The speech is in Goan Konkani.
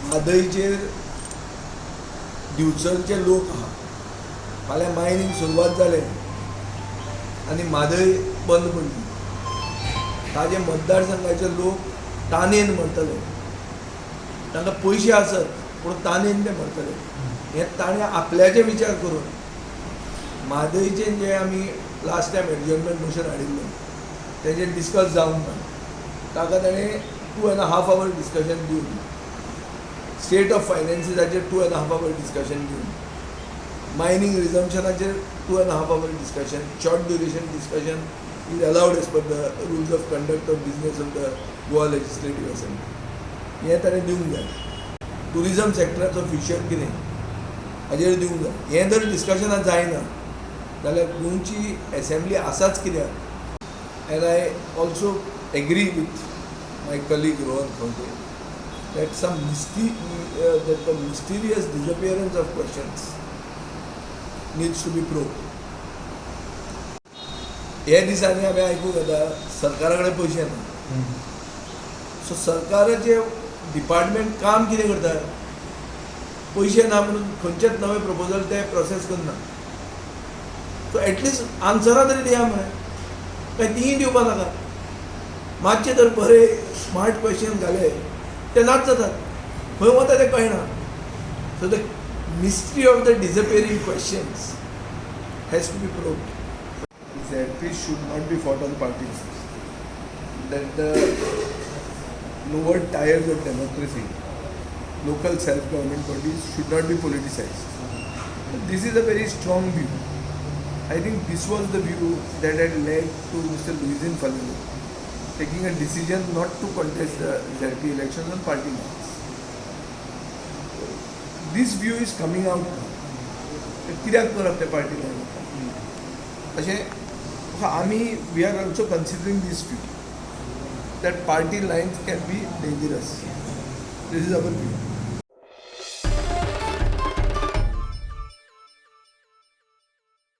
म्हादयचेर दिवचलचे लोक आहा, फाल्यां मायनींग सुरवात जालें आनी म्हादय बंद पडली, ताजे मतदारसंघाचे लोक तानेन मरतले. तांकां पयशे आसत पूण तानेन ते मरतले. हें ताणें आपल्याचे विचार करून म्हादयचें जें आमी लास्ट टायम एडजर्नमेंट मोशन हाडिल्लें तेजेर डिस्कस जावंक ना, ताका ताणें 2.5 our discussion दिवन, स्टेट ऑफ फायनान्सीसाचेर 2.5 our discussion दिवन, mining रिजम्पशनाचेर 2.5 hour discussion, short duration discussion is allowed as per the rules of conduct of business of the Goa legislative assembly. हें ताणें दिवंक जाय. ट्युरिजम सेक्टराचो फ्युचर कितें हाजेर दिवंक जाय. हें जर डिस्कशनां जायना जाल्यार गोंयची एसेंब्ली आसाच कित्याक? And I also agree with my colleague Rohan Khaunte that some that the mysterious disappearance of questions needs to be probed. हे दिसांनी आमी आयकूंक येता सरकारा कडेन पयशे ना. सो सरकाराचे डिपार्टमेंट काम कितें करता? पयशे ना म्हणून खंयचेच नवे प्रपोजल ते प्रोसेस करना. सो एटलिस्ट आन्सरां तरी दिया मरे, काय तीय दिवपा नाका? मातशे तर बरे स्मार्ट क्वेश्चन घाले ते नाच जातात, खंय वता तें कळना. So the mystery of the disappearing questions has to be probed. ZP should not be fought on party lines. That the lower tiers of democracy, local self-government bodies should not be politicized. This is a very strong view. I think this was the view that had led to Mr. Luizinho Faleiro taking a decision not to contest the ZP elections on party lines. This view is coming out now. कित्याक करप ते पार्टी लायन अशें? आमी we are also considering this view that party lines can be dangerous. This is our view.